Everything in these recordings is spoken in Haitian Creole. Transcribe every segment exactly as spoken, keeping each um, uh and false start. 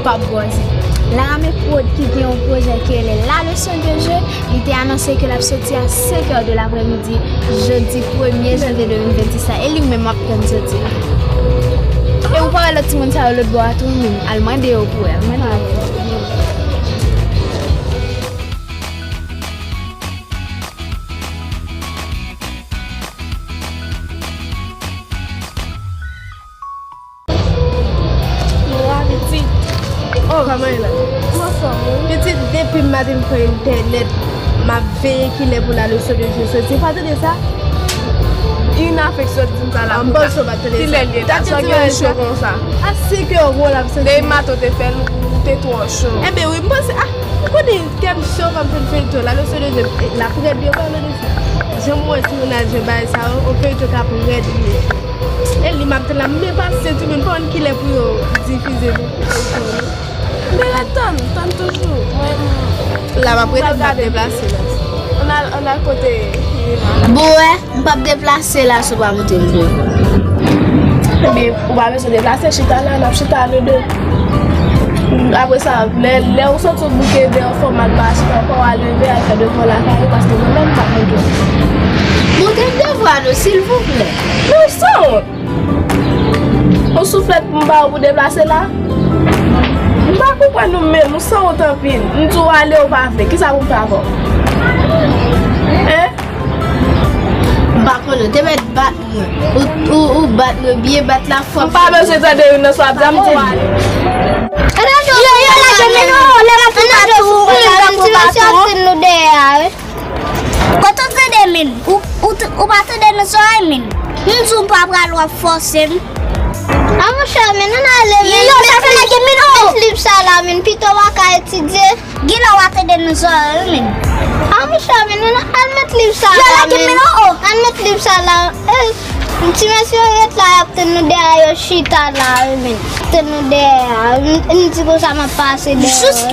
Pap bwazin. Larame Prod ki gen yon pwojè ki rele La Leçon de Jeu, li te anonse ke l ap soti a senk è de laprèmidi, jodi premye janvye de mil vennsis la, e li menm m ap tann soti a. E ou pa wè lòt timoun sa yo lòt bò a tou, menm al mande yo pou wè, al mande yo pou wè. Mwa pitit. Oh, kòman e la? Pitit, depi maten m pran entènèt, m ap veye kilè pou La Leçon de Jeu soti. Ou pa tande sa? Ina fèk sot di m sa la. M panse w pa tande sa. Kilè l ye la? Sa gen cho konsa? A senk è wo l ap soti. Depi maten w te fè l, ou te twò cho. Enben wi, m panse, ah, m konnen kè m cho, m ap tann feyton La Leçon de Jeu. L ap rèd, yo pa tande sa. Jan m wè ti menaj yo bay sa yo, yon feyton k ap rèd li ye. E li m ap tann la, m enpasyant wi, men m pa konn kilè pou yo difize nou. Men rete tann, tann toujou. Mwen, m La m ap rete, m p ap deplase la. Ann al, ann al kote Ina. Bon, wè, m p ap deplase la si w pa montre m pou. Ebyen, ou pa bezwen deplase, chita la, n ap chita nou de. Apre sa, lè, lè ou soti ou bouke, dèyè w fè w mal pa chita, ou pa w al leve, al fè devwa lakay ou, paske mwen menm m p ap montre w. Montre m devwa nou, silvouplè. Men ou sanwont. Yon souflèt pou m ba ou pou deplase la? M pa konprann ou menm, ou sanwont anpil. M di w ale, ou pa vle. Kisa pou m fè avè w? Hein? M pa konnen, ou te mèt bat mwen. Ou, ou, ou bat mwen byen, bat la fò. M pa bezwen tande youn nan sa w ap di a, m di w ale. Yo, yo, lage men nou, lè m ap fè baton, m ti mesye ap tann nou dèyè a, wi. Kote w tande, men? Ou, ou, ou pa tande nan zòrèy, men? M di w m pa pral, w ap fòse m. A monchè, men ann ale, men. Yo, sa fè lage men, oh! Met liv sa la, men. Pito w pa ka etidye. Genlè w pa tande nan zòrèy, men. A monchè, men ann al met liv sa la, men. Yo, lage men, oh, oh! Ann met liv sa la. Eh, ti mesye yo ret la, y ap tann nou dèyè, yo chita la, wi, men. Tann nou dèyè a, m, m di konsa m ap pase dèyè, wi.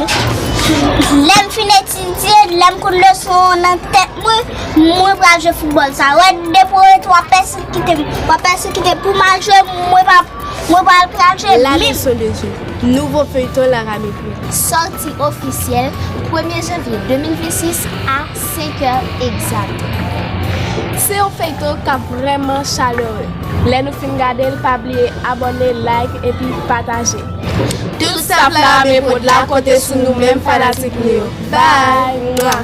Jis lè m fin etidye, lè m konn leson an nan tèt mwen, mwen pral jwe foutbòl sa. Wè, depi w rete, w ap pèsekite m, w ap pèsekite pou m al jwe, mwen pa, mwen pa pral jwe. La Leçon de Jeu, nouvo feyton Larame Prod. Sòti ofisyèl, premye janvye de mil vennsis a senk è egzat. Se yon feyton k ap vrèman chalere. Lè nou fin gade l, pa bliye abòne, like epi pataje. Tout staff Larame Prod la konte sou nou menm fanatik nou yo. Bye! Mwa!